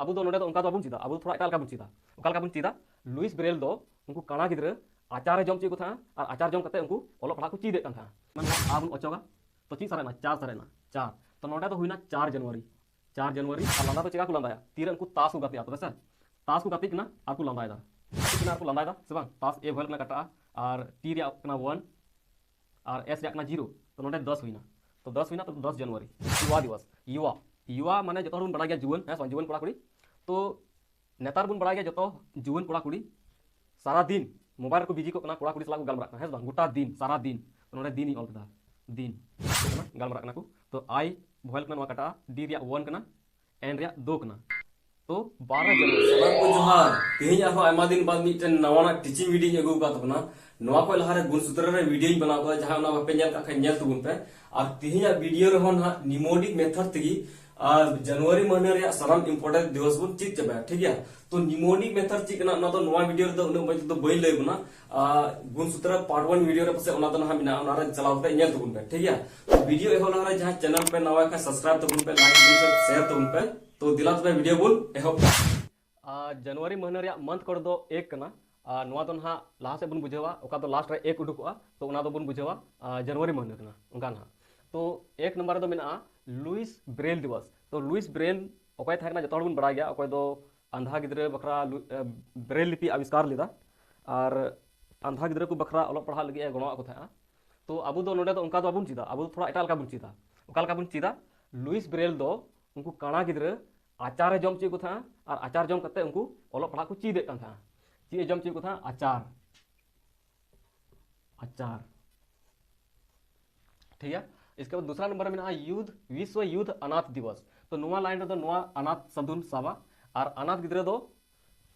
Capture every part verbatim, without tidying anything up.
ᱟᱵᱚ ᱫᱚ ᱱᱚᱰᱮ ᱫᱚ ᱚᱱᱠᱟ ᱫᱚ ᱵᱟᱵᱚᱱ ᱪᱮᱫᱟ, ᱟᱵᱚ ᱫᱚ ᱛᱷᱚᱲᱟ ᱮᱴᱟᱜ ᱞᱮᱠᱟ ᱵᱚᱱ ᱪᱮᱫᱟ᱾ ᱚᱠᱟ ᱞᱮᱠᱟ ᱵᱚᱱ ᱪᱮᱫᱟ? ᱞᱩᱭᱤᱥ ᱵᱨᱮᱞ ᱫᱚ ᱩᱱᱠᱩ ᱠᱟᱬᱟ ᱜᱤᱫᱽᱨᱟᱹ ᱟᱪᱟᱨ ᱮ ᱡᱚᱢ ᱦᱚᱪᱚᱭᱮᱫ ᱠᱚ ᱛᱟᱦᱮᱸᱜᱼᱟ ᱟᱨ ᱟᱪᱟᱨ ᱡᱚᱢ ᱠᱟᱛᱮ ᱩᱱᱠᱩ ᱚᱞᱚᱜ ᱯᱟᱲᱦᱟᱜ ᱠᱚ ᱪᱮᱫ ᱮᱫ ᱠᱟᱱ ᱛᱟᱦᱮᱸᱜᱼᱟ᱾ ᱢᱟᱱᱮ ᱟ ᱵᱚᱱ ᱚᱪᱚᱜᱟ, ᱛᱚ ᱪᱮᱫ ᱥᱟᱨᱮᱡ ᱮᱱᱟ? ᱪᱟᱨ ᱥᱟᱨᱮᱡ ᱮᱱᱟ, ᱪᱟᱨ᱾ ᱛᱚ ᱱᱚᱰᱮ ᱫᱚ ᱦᱩᱭᱱᱟ ᱪᱟᱨ ᱡᱟᱱᱩᱣᱟᱨᱤ, ᱪᱟᱨ ᱡᱟᱱᱩᱣᱟᱨᱤ᱾ ᱟᱨ ᱞᱟᱸᱫᱟ ᱫᱚ ᱪᱮᱠᱟ ᱠᱚ ᱞᱟᱸᱫᱟᱭᱟ? ᱛᱤᱨᱮ ᱩᱱᱠᱩ ᱛᱟᱥ ᱠᱚ ᱜᱟᱛᱮᱜᱼᱟ, ᱛᱚᱵᱮ ᱥᱮ ᱛᱟᱥ ᱠᱚ ᱜᱟᱛᱮᱜ ᱠᱟᱱᱟ ᱟᱨ ᱠᱚ ᱞᱟᱸᱫᱟᱭᱮᱫᱟ᱾ ᱜᱟᱛᱮᱜ ᱠᱟᱱᱟ ᱟᱨ ᱠᱚ ᱞᱟᱸᱫᱟᱭᱮᱫᱟ ᱥᱮ ᱵᱟᱝ? ᱛᱟᱥ ᱮ ᱵᱷᱚᱭᱮᱞ ᱠᱟᱱᱟ ᱠᱟᱴᱟᱜᱼᱟ, ᱟᱨ ᱴᱤ ᱨᱮᱭᱟᱜ ᱠᱟᱱᱟ ᱚᱣᱟᱱ, ᱟᱨ ᱮᱥ ᱨᱮᱭᱟᱜ ᱠᱟᱱᱟ ᱡᱤᱨᱳ᱾ ᱛᱚ ᱱᱚᱰᱮ ᱫᱚᱥ ᱦᱩᱭᱱᱟ, ᱛᱚ ᱫᱚᱥ ᱦᱩᱭᱱᱟ, ᱛᱚ ᱫᱚᱥ ᱡᱟᱱᱩᱣᱟᱨᱤ ᱭᱩᱣᱟ ᱫᱤᱵᱚᱥ᱾ ᱭᱩᱣᱟ, ᱭᱩᱣᱟ ᱢᱟᱱᱮ ᱡᱚᱛᱚ ᱦᱚᱲ ᱵᱚᱱ ᱵᱟᱲᱟᱭ ᱜᱮᱭᱟ ᱡᱩᱣᱟᱹᱱ, ᱦᱮᱸ ᱥᱮ ᱵᱟᱝ? ᱡᱩᱣᱟᱹᱱ ᱠᱚᱲᱟ ᱠᱩᱲᱤ᱾ ᱛᱚ ᱱᱮᱛᱟᱨ ᱵᱚᱱ ᱵᱟᱲᱟᱭ ᱜᱮᱭᱟ ᱡᱚᱛᱚ ᱡᱩᱣᱟᱹᱱ ᱠᱚᱲᱟ ᱠᱩᱲᱤ ᱥᱟᱨᱟ ᱫᱤᱱ ᱢᱳᱵᱟᱭᱤᱞ ᱨᱮᱠᱚ ᱵᱤᱡᱤ ᱠᱚᱜ ᱠᱟᱱᱟ, ᱠᱚᱲᱟ ᱠᱩᱲᱤ ᱥᱟᱞᱟᱜ ᱠᱚ ᱜᱟᱞᱢᱟᱨᱟᱜ ᱠᱟᱱᱟ, ᱦᱮᱸ ᱥᱮ ᱵᱟᱝ? ᱜᱚᱴᱟ ᱫᱤᱱ, ᱥᱟᱨᱟ ᱫᱤᱱ᱾ ᱛᱚ ᱱᱚᱰᱮ ᱫᱤᱱ ᱤᱧ ᱚᱞ ᱠᱮᱫᱟ, ᱫᱤᱱ᱾ ᱜᱟᱞᱢᱟᱨᱟᱜ ᱠᱟᱱᱟ ᱠᱚ᱾ ᱛᱚ ᱟᱭ ᱵᱷᱚᱭᱮᱞ ᱠᱟᱱᱟ, ᱱᱚᱣᱟ ᱠᱟᱴᱟᱜᱼᱟ, ᱰᱤ ᱨᱮᱭᱟᱜ ᱚᱣᱟᱱ ᱠᱟᱱᱟ, ᱮᱱ ᱨᱮᱭᱟᱜ ᱫᱳ ᱠᱟᱱᱟ᱾ ᱛᱚ ᱵᱟᱨᱚ ᱡᱟᱱᱩᱣᱟᱨᱤ᱾ ᱥᱟᱱᱟᱢ ᱠᱚ ᱡᱚᱦᱟᱨ᱾ ᱛᱮᱦᱮᱧ ᱟᱨᱦᱚᱸ ᱟᱭᱢᱟ ᱫᱤᱱ ᱵᱟᱫ ᱢᱤᱫᱴᱮᱱ ᱱᱟᱣᱟᱱᱟᱜ ᱴᱤᱪᱤᱝ ᱵᱷᱤᱰᱤᱭᱳᱧ ᱟᱹᱜᱩ ᱟᱠᱟᱫ ᱛᱟᱵᱚᱱᱟ᱾ ᱱᱚᱣᱟ ᱠᱷᱚᱱ ᱞᱟᱦᱟᱨᱮ ᱜᱩᱱᱥᱩᱛᱨᱚ ᱨᱮ ᱵᱷᱤᱰᱤᱭᱳᱧ ᱵᱮᱱᱟᱣ ᱠᱟᱫᱟ, ᱡᱟᱦᱟᱸ ᱚᱱᱟ ᱵᱟᱯᱮ ᱧᱮᱞ ᱠᱟᱜ ᱠᱷᱟᱱ ᱧᱮᱞ ᱛᱟᱵᱚᱱ ᱯᱮ᱾ ᱟᱨ ᱛᱮᱦᱮᱧᱟᱜ ᱵᱷᱤᱰᱤᱭᱳ ᱨᱮᱦᱚᱸ ᱱᱟᱦᱟᱜ ᱱᱤᱢᱳᱱᱤᱠ ᱢᱮᱛᱷᱚᱰ ᱛᱮᱜᱮ ᱟᱨ ᱡᱟᱱᱩᱣᱟᱨᱤ ᱢᱟᱹᱦᱱᱟᱹ ᱨᱮᱭᱟᱜ ᱥᱟᱱᱟᱢ ᱤᱢᱯᱚᱨᱴᱮᱱᱴ ᱫᱤᱵᱚᱥ ᱵᱚᱱ ᱪᱮᱫ ᱪᱟᱵᱟᱭᱟ, ᱴᱷᱤᱠ ᱜᱮᱭᱟ? ᱛᱚ ᱱᱤᱢᱳᱱᱤᱠ ᱢᱮᱛᱷᱚᱰ ᱪᱮᱫ ᱠᱟᱱᱟ, ᱚᱱᱟ ᱫᱚ ᱱᱚᱣᱟ ᱵᱷᱤᱰᱤᱭᱳ ᱨᱮᱫᱚ ᱩᱱᱟᱹᱜ ᱢᱚᱡᱽ ᱛᱮᱫᱚ ᱵᱟᱹᱧ ᱞᱟᱹᱭ ᱵᱚᱱᱟ᱾ ᱟᱨ ᱜᱩᱱᱥᱩᱛᱨᱚ ᱯᱟᱨᱴ ᱚᱣᱟᱱ ᱵᱷᱤᱰᱤᱭᱳ ᱨᱮ ᱯᱟᱥᱮᱡ ᱚᱱᱟ ᱫᱚ ᱱᱟᱦᱟᱜ ᱢᱮᱱᱟᱜᱼᱟ, ᱚᱱᱟ ᱨᱮ ᱪᱟᱞᱟᱣ ᱠᱟᱛᱮ ᱧᱮᱞ ᱛᱟᱵᱚᱱ ᱯᱮ, ᱴᱷᱤᱠ ᱜᱮᱭᱟ? ᱛᱚ ᱵᱷᱤᱰᱤᱭᱳ ᱮᱦᱚᱵ ᱞᱟᱦᱟᱨᱮ ᱡᱟᱦᱟᱸ ᱪᱮᱱᱮᱞ ᱯᱮ ᱱᱟᱣᱟ ᱠᱷᱟᱱ ᱥᱟᱵᱥᱠᱨᱟᱭᱤᱵ ᱛᱟᱵᱚᱱ ᱯᱮ, ᱞᱟᱭᱤᱠ ᱛᱟᱵᱚᱱ ᱯᱮ, ᱥᱮᱭᱟᱨ ᱛᱟᱵᱚᱱ ᱯᱮ᱾ ᱛᱚ ᱫᱮᱞᱟ ᱛᱚᱵᱮ ᱵᱷᱤᱰᱤᱭᱳ ᱵᱚᱱ ᱮᱦᱚᱵ ᱠᱟᱜᱼᱟ᱾ ᱟᱨ ᱡᱟᱱᱩᱣᱟᱨᱤ ᱢᱟᱹᱦᱱᱟᱹ ᱨᱮᱭᱟᱜ ᱢᱟᱱᱛᱷ ᱠᱳᱰ ᱫᱚ ᱮᱠ ᱠᱟᱱᱟ᱾ ᱟᱨ ᱱᱚᱣᱟ ᱫᱚ ᱱᱟᱦᱟᱜ ᱞᱟᱦᱟ ᱥᱮᱫ ᱵᱚᱱ ᱵᱩᱡᱷᱟᱹᱣᱟ, ᱚᱠᱟ ᱫᱚ ᱞᱟᱥᱴ ᱨᱮ ᱮᱠ ᱩᱰᱩᱠᱚᱜᱼᱟ, ᱛᱚ ᱚᱱᱟ ᱫᱚᱵᱚᱱ ᱵᱩᱡᱷᱟᱹᱣᱟ ᱟᱨ ᱡᱟᱱᱩᱣᱟᱨᱤ ᱢᱟᱹᱦᱱᱟᱹ ᱠᱟᱱᱟ, ᱚᱱᱠᱟ ᱱᱟᱦᱟᱜ᱾ ᱛᱚ ᱮᱠ ᱱᱟᱢᱵᱟᱨ ᱨᱮᱫᱚ ᱢᱮᱱᱟᱜᱼᱟ ᱞᱩᱭᱤᱥ ᱵᱨᱮᱞ ᱫᱤᱵᱚᱥ᱾ ᱛᱚ ᱞᱩᱭᱤᱥ ᱵᱨᱮᱞ ᱚᱠᱚᱭ ᱛᱟᱦᱮᱸ ᱠᱟᱱᱟ, ᱡᱚᱛᱚ ᱦᱚᱲ ᱵᱚᱱ ᱵᱟᱲᱟᱭ ᱜᱮᱭᱟ, ᱚᱠᱚᱭ ᱫᱚ ᱟᱸᱫᱷᱟ ᱜᱤᱫᱽᱨᱟᱹ ᱵᱟᱠᱷᱨᱟ ᱞᱩ-, ᱮ, ᱵᱨᱮᱞ ᱞᱤᱯᱤ ᱟᱵᱤᱥᱠᱟᱨ ᱞᱮᱫᱟ᱾ ᱟᱨ ᱟᱸᱫᱷᱟ ᱜᱤᱫᱽᱨᱟᱹ ᱠᱚ ᱵᱟᱠᱷᱨᱟ ᱚᱞᱚᱜ ᱯᱟᱲᱦᱟᱜ ᱞᱟᱹᱜᱤᱫ ᱮ ᱜᱚᱲᱚᱣᱟᱜ ᱠᱚ ᱛᱟᱦᱮᱸᱜᱼᱟ᱾ ᱛᱚ ᱟᱵᱚ ᱫᱚ ᱱᱚᱰᱮ ᱫᱚ ᱚᱱᱠᱟ ᱫᱚ ᱵᱟᱵᱚᱱ ᱪᱮᱫᱟ, ᱟᱵᱚ ᱫᱚ ᱛᱷᱚᱲᱟ ᱮᱴᱟᱜ ᱞᱮᱠᱟ ᱵᱚᱱ ᱪᱮᱫᱟ᱾ ᱚᱠᱟ ᱞᱮᱠᱟ ᱵᱚᱱ ᱪᱮᱫᱟ? ᱞᱩᱭᱤᱥ ᱵᱨᱮᱞ ᱫᱚ ᱩᱱᱠᱩ ᱠᱟᱬᱟ ᱜᱤᱫᱽᱨᱟᱹ ᱟᱪᱟᱨ ᱮ ᱡᱚᱢ ᱦᱚᱪᱚᱭᱮᱫ ᱠᱚ ᱛᱟᱦᱮᱸᱜᱼᱟ ᱟᱨ ᱟᱪᱟᱨ ᱡᱚᱢ ᱠᱟᱛᱮ ᱩᱱᱠᱩ ᱚᱞᱚᱜ ᱯᱟᱲᱦᱟᱜ ᱠᱚ ᱪᱮᱫ ᱮᱫ ᱠᱟᱱ ᱛᱟᱦᱮᱸᱜᱼᱟ᱾ ᱪᱮᱫ ᱮ ᱡᱚᱢ ᱦᱚᱪᱚᱭᱮᱫ ᱠᱚ ᱛᱟᱦᱮᱸᱜᱼᱟ? ᱟᱪᱟᱨ, ᱟᱪᱟᱨ᱾ ᱴᱷᱤᱠ ᱜᱮᱭᱟ, ᱤᱥᱠᱮ ᱵᱟᱫ ᱫᱩᱥᱨᱟ ᱱᱚᱢᱵᱚᱨ ᱨᱮ ᱢᱮᱱᱟᱜᱼᱟ ᱭᱩᱫᱷ, ᱵᱤᱥᱣᱚ ᱭᱩᱫᱷ ᱟᱱᱟᱛᱷ ᱫᱤᱵᱚᱥ᱾ ᱛᱚ ᱱᱚᱣᱟ ᱞᱟᱭᱤᱱ ᱨᱮᱫᱚ ᱱᱚᱣᱟ ᱟᱱᱟᱛᱷ ᱥᱟᱵᱫ ᱵᱚᱱ ᱥᱟᱵᱟ᱾ ᱟᱨ ᱟᱱᱟᱛᱷ ᱜᱤᱫᱽᱨᱟᱹ ᱫᱚ,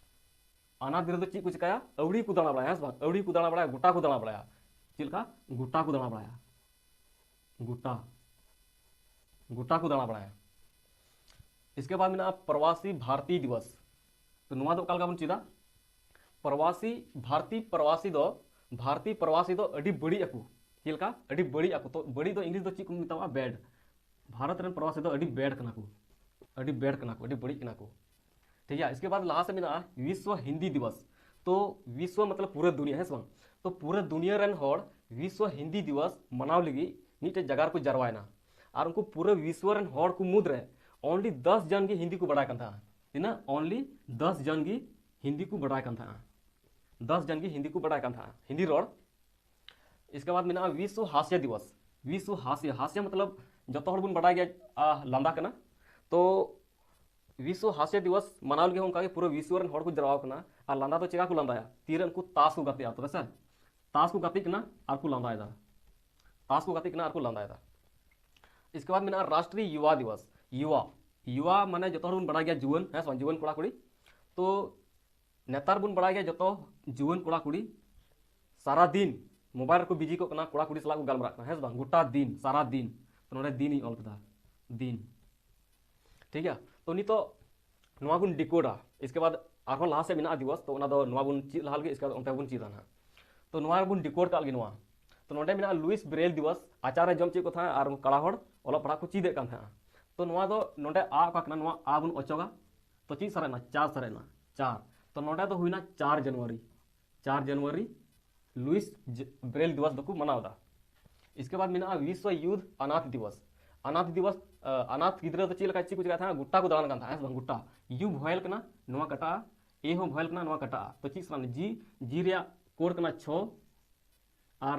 ᱟᱱᱟᱛᱷ ᱜᱤᱫᱽᱨᱟᱹ ᱫᱚ ᱪᱮᱫ ᱠᱚ ᱪᱤᱠᱟᱹᱭᱟ? ᱟᱹᱣᱲᱤ ᱠᱚ ᱫᱟᱬᱟ ᱵᱟᱲᱟᱭᱟ, ᱦᱮᱸ ᱥᱮ ᱵᱟᱝ? ᱟᱹᱣᱲᱤ ᱠᱚ ᱫᱟᱬᱟ ᱵᱟᱲᱟᱭᱟ, ᱜᱚᱴᱟ ᱠᱚ ᱫᱟᱬᱟ ᱵᱟᱲᱟᱭᱟ᱾ ᱪᱮᱫ ᱞᱮᱠᱟ? ᱜᱚᱴᱟ ᱠᱚ ᱫᱟᱬᱟ ᱵᱟᱲᱟᱭᱟ, ᱜᱚᱴᱟ, ᱜᱚᱴᱟ ᱠᱚ ᱫᱟᱬᱟ ᱵᱟᱲᱟᱭᱟ᱾ ᱤᱥᱠᱮ ᱵᱟᱫ ᱢᱮᱱᱟᱜᱼᱟ ᱯᱨᱚᱵᱟᱥᱤ ᱵᱷᱟᱨᱛᱤ ᱫᱤᱵᱚᱥ᱾ ᱛᱚ ᱱᱚᱣᱟ ᱫᱚ ᱚᱠᱟ ᱞᱮᱠᱟ ᱵᱚᱱ ᱪᱮᱫᱟ? ᱯᱨᱚᱵᱟᱥᱤ ᱵᱷᱟᱨᱛᱤ, ᱯᱨᱚᱵᱟᱥᱤ ᱫᱚ, ᱵᱷᱟᱨᱛᱤ ᱯᱨᱚᱵᱟᱥᱤ ᱫᱚ ᱟᱹᱰᱤ ᱵᱟᱹᱲᱤᱡ ᱟᱠᱚ᱾ ᱪᱮᱫ ᱞᱮᱠᱟ? ᱟᱹᱰᱤ ᱵᱟᱹᱲᱤᱡ ᱟᱠᱚ᱾ ᱛᱚ ᱵᱟᱹᱲᱤᱡ ᱫᱚ ᱤᱝᱞᱤᱥ ᱫᱚ ᱪᱮᱫ ᱠᱚ ᱢᱮᱛᱟᱣᱟᱜᱼᱟ? ᱵᱮᱰ᱾ ᱵᱷᱟᱨᱚᱛ ᱨᱮᱱ ᱯᱨᱚᱵᱟᱥᱤ ᱫᱚ ᱟᱹᱰᱤ ᱵᱮᱰ ᱠᱟᱱᱟ ᱠᱚ, ᱟᱹᱰᱤ ᱵᱮᱰ ᱠᱟᱱᱟ ᱠᱚ, ᱟᱹᱰᱤ ᱵᱟᱹᱲᱤᱡ ᱠᱟᱱᱟ ᱠᱚ᱾ ᱴᱷᱤᱠ ᱜᱮᱭᱟ, ᱤᱥᱠᱮ ᱵᱟᱫ ᱞᱟᱦᱟ ᱥᱮᱫ ᱢᱮᱱᱟᱜᱼᱟ ᱵᱤᱥᱣᱚ ᱦᱤᱱᱫᱤ ᱫᱤᱵᱚᱥ᱾ ᱛᱚ ᱵᱤᱥᱣᱚ ᱢᱚᱛᱞᱚᱵ ᱯᱩᱨᱟᱹ ᱫᱩᱱᱤᱭᱟᱹ, ᱦᱮᱸ ᱥᱮ ᱵᱟᱝ? ᱛᱚ ᱯᱩᱨᱟᱹ ᱫᱩᱱᱤᱭᱟᱹ ᱨᱮᱱ ᱦᱚᱲ ᱵᱤᱥᱣᱚ ᱦᱤᱱᱫᱤ ᱫᱤᱵᱚᱥ ᱢᱟᱱᱟᱣ ᱞᱟᱹᱜᱤᱫ ᱢᱤᱫᱴᱮᱡ ᱡᱟᱭᱜᱟ ᱨᱮᱠᱚ ᱡᱟᱨᱣᱟᱭᱮᱱᱟ᱾ ᱟᱨ ᱩᱱᱠᱩ ᱯᱩᱨᱟᱹ ᱵᱤᱥᱣᱚ ᱨᱮᱱ ᱦᱚᱲ ᱠᱚ ᱢᱩᱫᱽᱨᱮ only ᱫᱚᱥ ᱡᱚᱱ ᱜᱮ ᱦᱤᱱᱫᱤ ᱠᱚ ᱵᱟᱲᱟᱭ ᱠᱟᱱ ᱛᱟᱦᱮᱸᱱᱟ᱾ ᱛᱤᱱᱟᱹᱜ? Only ᱫᱚᱥ ᱡᱚᱱ ᱜᱮ ᱦᱤᱱᱫᱤ ᱠᱚ ᱵᱟᱲᱟᱭ ᱠᱟᱱ ᱛᱟᱦᱮᱸᱱᱟ᱾ ᱫᱚᱥ ᱡᱚᱱ ᱜᱮ ᱦᱤᱱᱫᱤ ᱠᱚ ᱵᱟᱲᱟᱭ ᱠᱟᱱ ᱛᱟᱦᱮᱸᱱᱟ ᱦᱤᱱᱫᱤ ᱨᱚᱲ᱾ ᱤᱥᱠᱮ ᱵᱟᱫ ᱢᱮᱱᱟᱜᱼᱟ ᱵᱤᱥᱣᱚ ᱦᱟᱥᱭᱚ ᱫᱤᱵᱚᱥ᱾ ᱵᱤᱥᱣᱚ ᱦᱟᱥᱭᱚ, ᱦᱟᱥᱭᱚ ᱢᱚᱛᱞᱚᱵ ᱡᱚᱛᱚ ᱦᱚᱲ ᱵᱚᱱ ᱵᱟᱲᱟᱭ ᱜᱮᱭᱟ, ᱟ, ᱞᱟᱸᱫᱟ ᱠᱟᱱᱟ᱾ ᱛᱚ ᱵᱤᱥᱣᱚ ᱦᱟᱥᱭᱚ ᱫᱤᱵᱚᱥ ᱢᱟᱱᱟᱣ ᱞᱟᱹᱜᱤᱫ ᱦᱚᱸ ᱚᱱᱠᱟ ᱜᱮ ᱯᱩᱨᱟᱹ ᱵᱤᱥᱣᱚ ᱨᱮᱱ ᱦᱚᱲ ᱠᱚ ᱡᱟᱨᱣᱟ ᱠᱟᱱᱟ᱾ ᱟᱨ ᱞᱟᱸᱫᱟ ᱫᱚ ᱪᱮᱠᱟ ᱠᱚ ᱞᱟᱸᱫᱟᱭᱟ? ᱛᱤᱨᱮ ᱩᱱᱠᱩ ᱛᱟᱥ ᱠᱚ ᱜᱟᱛᱮᱜᱼᱟ, ᱛᱚᱵᱮ ᱥᱮ ᱛᱟᱥ ᱠᱚ ᱜᱟᱛᱮᱜ ᱠᱟᱱᱟ ᱟᱨ ᱠᱚ ᱞᱟᱸᱫᱟᱭᱮᱫᱟ᱾ ᱛᱟᱥ ᱠᱚ ᱜᱟᱛᱮᱜ ᱠᱟᱱᱟ ᱟᱨ ᱠᱚ ᱞᱟᱸᱫᱟᱭᱮᱫᱟ᱾ ᱤᱥᱠᱮ ᱵᱟᱫ ᱢᱮᱱᱟᱜᱼᱟ ᱨᱟᱥᱴᱨᱤᱭ ᱭᱩᱣᱟ ᱫᱤᱵᱚᱥ᱾ ᱭᱩᱣᱟ, ᱭᱩᱣᱟ ᱢᱟᱱᱮ ᱡᱚᱛᱚ ᱦᱚᱲ ᱵᱚᱱ ᱵᱟᱲᱟᱭ ᱜᱮᱭᱟ ᱡᱩᱣᱟᱹᱱ, ᱦᱮᱸ ᱥᱮ ᱵᱟᱝ? ᱡᱩᱣᱟᱹᱱ ᱠᱚᱲᱟ ᱠᱩᱲᱤ᱾ ᱛᱚ ᱱᱮᱛᱟᱨ ᱵᱚᱱ ᱵᱟᱲᱟᱭ ᱜᱮᱭᱟ ᱡᱚᱛᱚ ᱡᱩᱣᱟᱹᱱ ᱠᱚᱲᱟ ᱠᱩᱲᱤ ᱥᱟᱨᱟ ᱫᱤᱱ ᱢᱳᱵᱟᱭᱤᱞ ᱨᱮᱠᱚ ᱵᱤᱡᱤ ᱠᱚᱜ ᱠᱟᱱᱟ, ᱠᱚᱲᱟ ᱠᱩᱲᱤ ᱥᱟᱞᱟᱜ ᱠᱚ ᱜᱟᱞᱢᱟᱨᱟᱜ ᱠᱟᱱᱟ, ᱦᱮᱸ ᱥᱮ ᱵᱟᱝ? ᱜᱚᱴᱟ ᱫᱤᱱ, ᱥᱟᱨᱟ ᱫᱤᱱ᱾ ᱛᱚ ᱱᱚᱰᱮ ᱫᱤᱱ ᱤᱧ ᱚᱞ ᱠᱮᱫᱟ, ᱫᱤᱱ᱾ ᱴᱷᱤᱠ ᱜᱮᱭᱟ, ᱛᱚ ᱱᱤᱛᱚᱜ ᱱᱚᱣᱟ ᱵᱚᱱ ᱰᱤᱠᱳᱰᱟ᱾ ᱤᱥᱠᱮ ᱵᱟᱫ ᱟᱨᱦᱚᱸ ᱞᱟᱦᱟ ᱥᱮᱫ ᱢᱮᱱᱟᱜᱼᱟ ᱫᱤᱵᱚᱥ, ᱛᱚ ᱚᱱᱟ ᱫᱚ ᱱᱚᱣᱟ ᱵᱚᱱ ᱪᱮᱫ ᱞᱟᱦᱟ ᱞᱮᱜᱮ, ᱤᱥᱠᱮ ᱵᱟᱫ ᱚᱱᱛᱮ ᱵᱚᱱ ᱪᱮᱫᱟ ᱱᱟᱦᱟᱜ᱾ ᱛᱚ ᱱᱚᱣᱟ ᱵᱚᱱ ᱰᱤᱠᱳᱰ ᱠᱟᱜ ᱞᱮᱜᱮ ᱱᱚᱣᱟ᱾ ᱛᱚ ᱱᱚᱰᱮ ᱢᱮᱱᱟᱜᱼᱟ ᱞᱩᱭᱤᱥ ᱵᱨᱮᱞ ᱫᱤᱵᱚᱥ, ᱟᱪᱟᱨ ᱨᱮ ᱡᱚᱢ ᱪᱮᱫ ᱠᱚ ᱛᱟᱦᱮᱸ ᱟᱨ ᱠᱟᱲᱟ ᱦᱚᱲ ᱚᱞᱚᱜ ᱯᱟᱲᱦᱟᱜ ᱠᱚ ᱪᱮᱫ ᱮᱫ ᱠᱟᱱ ᱛᱟᱦᱮᱸᱜᱼᱟ᱾ ᱛᱚ ᱱᱚᱣᱟ ᱫᱚ ᱱᱚᱰᱮ ᱟ ᱚᱠᱟ ᱠᱟᱱᱟ, ᱱᱚᱣᱟ ᱟ ᱵᱚᱱ ᱚᱪᱚᱜᱟ᱾ ᱛᱚ ᱪᱮᱫ ᱥᱟᱨᱮᱡ ᱮᱱᱟ? ᱪᱟᱨ ᱥᱟᱨᱮᱡ ᱮᱱᱟ, ᱪᱟᱨ᱾ ᱛᱚ ᱱᱚᱰᱮ ᱫᱚ ᱦᱩᱭᱱᱟ ᱪᱟᱨ ᱡᱟᱱᱩᱣᱟᱨᱤ, ᱪᱟᱨ ᱡᱟᱱᱩᱣᱟᱨᱤ ᱞᱩᱭᱤᱥ ᱡ-, ᱵᱨᱮᱞ ᱫᱤᱵᱚᱥ ᱫᱚᱠᱚ ᱢᱟᱱᱟᱣ ᱮᱫᱟ᱾ ᱤᱥᱠᱮ ᱵᱟᱫ ᱢᱮᱱᱟᱜᱼᱟ ᱵᱤᱥᱣᱚ ᱭᱩᱫᱷ ᱟᱱᱟᱛᱷ ᱫᱤᱵᱚᱥ᱾ ᱟᱱᱟᱛᱷ ᱫᱤᱵᱚᱥ, ᱟ, ᱟᱱᱟᱛᱷ ᱜᱤᱫᱽᱨᱟᱹ ᱫᱚ ᱪᱮᱫ ᱞᱮᱠᱟ, ᱪᱮᱫ ᱠᱚ ᱪᱮᱠᱟᱭ ᱛᱟᱦᱮᱸᱱᱟ? ᱜᱚᱴᱟ ᱠᱚ ᱫᱟᱬᱟᱱ ᱠᱟᱱ ᱛᱟᱦᱮᱸᱱᱟ, ᱦᱮᱸ ᱥᱮ ᱵᱟᱝ? ᱜᱚᱴᱟ᱾ ᱭᱩ ᱵᱷᱚᱭᱮᱞ ᱠᱟᱱᱟ, ᱱᱚᱣᱟ ᱠᱟᱴᱟᱜᱼᱟ᱾ ᱮ ᱦᱚᱸ ᱵᱷᱚᱭᱮᱞ ᱠᱟᱱᱟ, ᱱᱚᱣᱟ ᱠᱟᱴᱟᱜᱼᱟ᱾ ᱛᱚ ᱪᱮᱫ ᱥᱟᱱᱟ? ᱡᱤ, ᱡᱤ ᱨᱮᱭᱟᱜ ᱠᱳᱰ ᱠᱟᱱᱟ ᱪᱷᱚ ᱟᱨ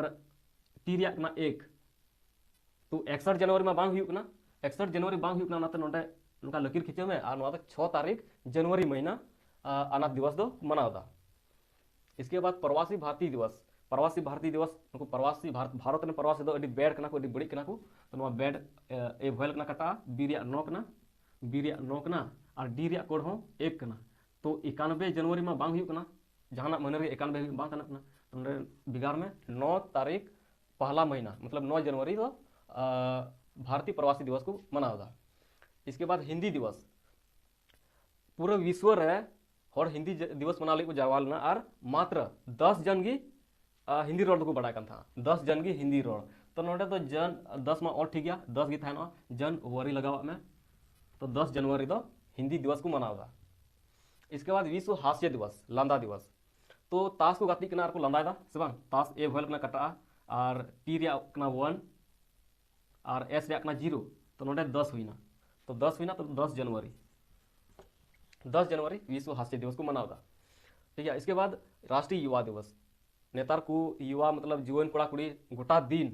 ᱴᱤ ᱨᱮᱭᱟᱜ ᱠᱟᱱᱟ ᱮᱠ᱾ ᱛᱚ ᱮᱠᱥᱟᱴ ᱡᱟᱱᱩᱣᱟᱨᱤ ᱢᱟ ᱵᱟᱝ ᱦᱩᱭᱩᱜ ᱠᱟᱱᱟ, ᱮᱠᱥᱟᱴ ᱡᱟᱱᱩᱣᱟᱨᱤ ᱵᱟᱝ ᱦᱩᱭᱩᱜ ᱠᱟᱱᱟ, ᱚᱱᱟᱛᱮ ᱱᱚᱰᱮ ᱱᱚᱝᱠᱟ ᱞᱟᱹᱠᱤᱨ ᱠᱷᱤᱪᱟᱹᱣ ᱢᱮ ᱟᱨ ᱱᱚᱣᱟ ᱫᱚ ᱪᱷᱚ ᱛᱟᱹᱨᱤᱠᱷ ᱡᱟᱱᱩᱣᱟᱨᱤ ᱢᱟᱹᱦᱱᱟᱹ, ᱟ, ᱟᱱᱟᱛᱷ ᱫᱤᱵᱚᱥ ᱫᱚ ᱢᱟᱱᱟᱣ ᱮᱫᱟ᱾ ᱤᱥᱠᱮ ᱵᱟᱫ ᱯᱨᱚᱵᱟᱥᱤ ᱵᱷᱟᱨᱛᱤ ᱫᱤᱵᱚᱥ᱾ ᱯᱨᱚᱵᱟᱥᱤ ᱵᱷᱟᱨᱛᱤ ᱫᱤᱵᱚᱥ, ᱱᱩᱠᱩ ᱯᱨᱚᱵᱟᱥᱤ ᱵᱷᱟᱨᱚᱛ, ᱵᱷᱟᱨᱚᱛ ᱨᱮᱱ ᱯᱨᱚᱵᱟᱥᱤ ᱫᱚ ᱟᱹᱰᱤ ᱵᱮᱰ ᱠᱟᱱᱟ ᱠᱚ, ᱟᱹᱰᱤ ᱵᱟᱹᱲᱤᱡ ᱠᱟᱱᱟ ᱠᱚ᱾ ᱛᱚ ᱱᱚᱣᱟ ᱵᱮᱰ, ᱮ, ᱮ ᱵᱷᱚᱭᱮᱞ ᱠᱟᱱᱟ ᱠᱟᱴᱟ, ᱵᱤ ᱨᱮᱭᱟᱜ ᱱᱚ ᱠᱟᱱᱟ, ᱵᱤ ᱨᱮᱭᱟᱜ ᱱᱚ ᱠᱟᱱᱟ ᱟᱨ ᱰᱤ ᱨᱮᱭᱟᱜ ᱠᱳᱰ ᱦᱚᱸ ᱮᱠ ᱠᱟᱱᱟ᱾ ᱛᱚ ᱮᱠᱟᱱᱵᱮ ᱡᱟᱱᱩᱣᱟᱨᱤ ᱢᱟ ᱵᱟᱝ ᱦᱩᱭᱩᱜ ᱠᱟᱱᱟ, ᱡᱟᱦᱟᱱᱟᱜ ᱢᱟᱹᱦᱱᱟᱹ ᱨᱮ ᱮᱠᱟᱱᱵᱮ ᱦᱩᱭᱩᱜ ᱵᱟᱝ ᱠᱟᱱᱟ, ᱱᱚᱰᱮ ᱵᱷᱮᱜᱟᱨ ᱢᱮ, ᱱᱚ ᱛᱟᱹᱨᱤᱠᱷ ᱯᱚᱦᱞᱟ ᱢᱟᱹᱦᱱᱟᱹ, ᱢᱚᱛᱞᱚᱵ ᱱᱚ ᱡᱟᱱᱩᱣᱟᱨᱤ ᱫᱚ, ᱟ, ᱵᱷᱟᱨᱚᱛᱤᱭᱚ ᱯᱨᱚᱵᱟᱥᱤ ᱫᱤᱵᱚᱥ ᱠᱚ ᱢᱟᱱᱟᱣ ᱮᱫᱟ᱾ ᱤᱥᱠᱮ ᱵᱟᱫ ᱦᱤᱱᱫᱤ ᱫᱤᱵᱚᱥ, ᱯᱩᱨᱟᱹ ᱵᱤᱥᱣᱚ ᱨᱮ ᱦᱚᱲ ᱦᱤᱱᱫᱤ ᱡ-, ᱫᱤᱵᱚᱥ ᱢᱟᱱᱟᱣ ᱞᱟᱹᱜᱤᱫ ᱠᱚ ᱡᱟᱨᱣᱟ ᱞᱮᱱᱟ ᱟᱨ ᱢᱟᱛᱨᱚ ᱫᱚᱥ ᱡᱚᱱ ᱜᱮ, ᱟ, ᱦᱤᱱᱫᱤ ᱨᱚᱲ ᱫᱚᱠᱚ ᱵᱟᱲᱟᱭ ᱠᱟᱱ ᱛᱟᱦᱮᱸᱫ, ᱫᱚᱥ ᱡᱚᱱ ᱜᱮ ᱦᱤᱱᱫᱤ ᱨᱚᱲ᱾ ᱛᱚ ᱱᱚᱰᱮ ᱫᱚ ᱡᱚᱱ, ᱫᱚᱥ ᱢᱟ ᱚᱞ ᱴᱷᱤᱠ ᱜᱮᱭᱟ, ᱫᱚᱥ ᱜᱮ ᱛᱟᱦᱮᱱᱚᱜᱼᱟ, ᱡᱟᱱᱩᱣᱟᱨᱤ ᱞᱟᱜᱟᱣᱟᱜ ᱢᱮ᱾ ᱛᱚ ᱫᱚᱥ ᱡᱟᱱᱩᱣᱟᱨᱤ ᱫᱚ ᱦᱤᱱᱫᱤ ᱫᱤᱵᱚᱥ ᱠᱚ ᱢᱟᱱᱟᱣ ᱮᱫᱟ᱾ ᱤᱥᱠᱮ ᱵᱟᱫ ᱵᱤᱥᱣᱚ ᱦᱟᱥᱭᱚ ᱫᱤᱵᱚᱥ, ᱞᱟᱸᱫᱟ ᱫᱤᱵᱚᱥ᱾ ᱛᱚ ᱛᱟᱥ ᱠᱚ ᱜᱟᱛᱮᱜ ᱠᱟᱱᱟ ᱟᱨ ᱠᱚ ᱞᱟᱸᱫᱟᱭᱮᱫᱟ, ᱥᱮ ᱵᱟᱝ? ᱛᱟᱥ A vowel ᱠᱟᱱᱟ ᱠᱟᱴᱟᱜᱼᱟ, ᱟᱨ T ᱨᱮᱭᱟᱜ ᱠᱟᱱᱟ ᱚᱣᱟᱱ, ᱟᱨ S ᱨᱮᱭᱟᱜ ᱠᱟᱱᱟ ᱡᱤᱨᱳ᱾ ᱛᱚ ᱱᱚᱰᱮ ᱫᱚᱥ ᱦᱩᱭᱱᱟ᱾ ᱛᱚ ᱫᱚᱥ ᱦᱩᱭᱱᱟ, ᱛᱚ ᱫᱚᱥ ᱡᱟᱱᱩᱣᱟᱨᱤ, ᱫᱚᱥ ᱡᱟᱱᱩᱣᱟᱨᱤ ᱵᱤᱥᱣᱚ ᱦᱟᱥᱭᱚ ᱫᱤᱵᱚᱥ ᱠᱚ ᱢᱟᱱᱟᱣ ᱮᱫᱟ᱾ ᱴᱷᱤᱠ ᱜᱮᱭᱟ, ᱤᱥᱠᱮ ᱵᱟᱫ ᱨᱟᱥᱴᱨᱤᱭ ᱭᱩᱣᱟ ᱫᱤᱵᱚᱥ᱾ ᱱᱮᱛᱟᱨ ᱠᱚ ᱭᱩᱣᱟ, ᱢᱚᱛᱞᱚᱵ ᱡᱩᱣᱟᱹᱱ ᱠᱚᱲᱟ ᱠᱩᱲᱤ, ᱜᱚᱴᱟ ᱫᱤᱱ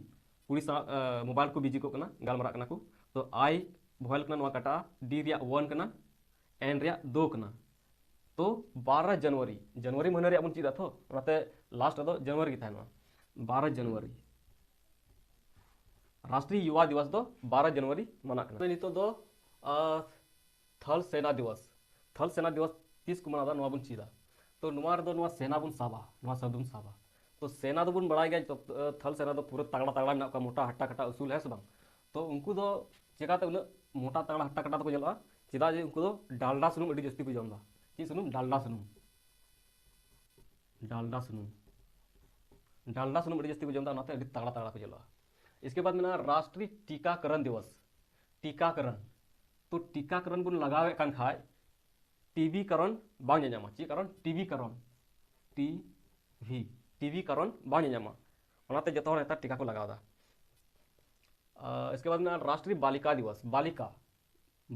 ᱠᱩᱲᱤ ᱥᱟᱶ ᱢᱳᱵᱟᱭᱤᱞ ᱠᱚ ᱵᱤᱡᱤ ᱠᱚᱜ ᱠᱟᱱᱟ, ᱜᱟᱞᱢᱟᱨᱟᱜ ᱠᱟᱱᱟ ᱠᱚ᱾ ᱛᱚ I vowel ᱠᱟᱱᱟ ᱱᱚᱣᱟ ᱠᱟᱴᱟᱜᱼᱟ, D ᱨᱮᱭᱟᱜ ᱚᱣᱟᱱ ᱠᱟᱱᱟ, N ᱨᱮᱭᱟᱜ ᱫᱳ ᱠᱟᱱᱟ᱾ ᱛᱚ ᱵᱟᱨᱚ ᱡᱟᱱᱩᱣᱟᱨᱤ, ᱡᱟᱱᱩᱣᱟᱨᱤ ᱢᱟᱹᱦᱱᱟᱹ ᱨᱮᱭᱟᱜ ᱵᱚᱱ ᱪᱮᱫᱟ ᱛᱚ, ᱚᱱᱟᱛᱮ ᱞᱟᱥᱴ ᱨᱮᱫᱚ ᱡᱟᱱᱩᱣᱟᱨᱤ ᱜᱮ ᱛᱟᱦᱮᱱᱟ᱾ ᱵᱟᱨᱚ ᱡᱟᱱᱩᱣᱟᱨᱤ, ᱨᱟᱥᱴᱨᱤᱭ ᱭᱩᱣᱟ ᱫᱤᱵᱚᱥ ᱫᱚ ᱵᱟᱨᱚ ᱡᱟᱱᱩᱣᱟᱨᱤ ᱢᱟᱱᱟᱜ ᱠᱟᱱᱟ᱾ ᱱᱤᱛᱚᱜ ᱫᱚ ᱟᱨ ᱛᱷᱚᱞ ᱥᱮᱱᱟ ᱫᱤᱵᱚᱥ᱾ ᱛᱷᱚᱞ ᱥᱮᱱᱟ ᱫᱤᱵᱚᱥ ᱛᱤᱥ ᱠᱚ ᱢᱟᱱᱟᱣᱫᱟ, ᱱᱚᱣᱟ ᱵᱚᱱ ᱪᱮᱫᱟ᱾ ᱛᱚ ᱱᱚᱣᱟ ᱨᱮᱫᱚ ᱱᱚᱣᱟ ᱥᱮᱱᱟ ᱵᱚᱱ ᱥᱟᱵᱟ, ᱱᱚᱣᱟ ᱥᱟᱵᱫ ᱵᱚᱱ ᱥᱟᱵᱟ᱾ ᱛᱚ ᱥᱮᱱᱟ ᱫᱚᱵᱚᱱ ᱵᱟᱲᱟᱭ ᱜᱮᱭᱟ, ᱛᱚ ᱛᱷᱚᱞ ᱥᱮᱱᱟ ᱫᱚ ᱯᱩᱨᱟᱹ ᱛᱟᱜᱲᱟ ᱛᱟᱜᱲᱟ ᱢᱮᱱᱟᱜ ᱠᱚᱣᱟ, ᱢᱚᱴᱟ ᱦᱟᱴᱟ ᱠᱟᱴᱟ ᱩᱥᱩᱞ, ᱦᱮᱸ ᱥᱮ ᱵᱟᱝ? ᱛᱚ ᱩᱱᱠᱩ ᱫᱚ ᱪᱮᱠᱟᱛᱮ ᱩᱱᱟᱹᱜ ᱢᱚᱴᱟ ᱛᱟᱜᱲᱟ ᱦᱟᱴᱟ ᱠᱟᱴᱟ ᱛᱮᱠᱚ ᱧᱮᱞᱚᱜᱼᱟ? ᱪᱮᱫᱟᱜ ᱡᱮ ᱩᱱᱠᱩ ᱫᱚ ᱰᱟᱞᱰᱟ ᱥᱩᱱᱩᱢ ᱟᱹᱰᱤ ᱡᱟᱹᱥᱛᱤ ᱠᱚ ᱡᱚᱢ ᱮᱫᱟ᱾ ᱪᱮᱫ ᱥᱩᱱᱩᱢ? ᱰᱟᱞᱰᱟ ᱥᱩᱱᱩᱢ᱾ ᱰᱟᱞᱰᱟ ᱥᱩᱱᱩᱢ, ᱰᱟᱞᱰᱟ ᱥᱩᱱᱩᱢ ᱟᱹᱰᱤ ᱡᱟᱹᱥᱛᱤ ᱠᱚ ᱡᱚᱢ ᱮᱫᱟ, ᱚᱱᱟᱛᱮ ᱟᱹᱰᱤ ᱛᱟᱜᱲᱟ ᱛᱟᱜᱲᱟ ᱠᱚ ᱧᱮᱞᱚᱜᱼᱟ᱾ ᱤᱥᱠᱮ ᱵᱟᱫ ᱢᱮᱱᱟᱜᱼᱟ ᱨᱟᱥᱴᱨᱤᱭ ᱴᱤᱠᱟᱠᱚᱨᱚᱱ ᱫᱤᱵᱚᱥ᱾ ᱴᱤᱠᱟᱠᱚᱨᱚᱱ, ᱛᱚ ᱴᱤᱠᱟᱠᱚᱨᱚᱱ ᱵᱚᱱ ᱞᱟᱜᱟᱣᱮᱫ ᱠᱟᱱ ᱠᱷᱟᱡ ᱴᱤᱵᱤ ᱠᱟᱨᱚᱱ ᱵᱟᱝ ᱧᱟᱧᱟᱢᱟ᱾ ᱪᱮᱫ ᱠᱟᱨᱚᱱ? ᱴᱤᱵᱤ ᱠᱟᱨᱚᱱ, ᱴᱤ ᱵᱷᱤ, ᱴᱤᱵᱤ ᱠᱟᱨᱚᱱ ᱵᱟᱝ ᱧᱟᱧᱟᱢᱟ᱾ ᱚᱱᱟᱛᱮ ᱡᱚᱛᱚ ᱦᱚᱲ ᱱᱮᱛᱟᱨ ᱴᱤᱠᱟ ᱠᱚ ᱞᱟᱜᱟᱣ ᱮᱫᱟ᱾ ᱟᱨ ᱤᱥᱠᱮ ᱵᱟᱫ ᱢᱮᱱᱟᱜᱼᱟ ᱨᱟᱥᱴᱨᱤᱭ ᱵᱟᱞᱤᱠᱟ ᱫᱤᱵᱚᱥ᱾ ᱵᱟᱞᱤᱠᱟ,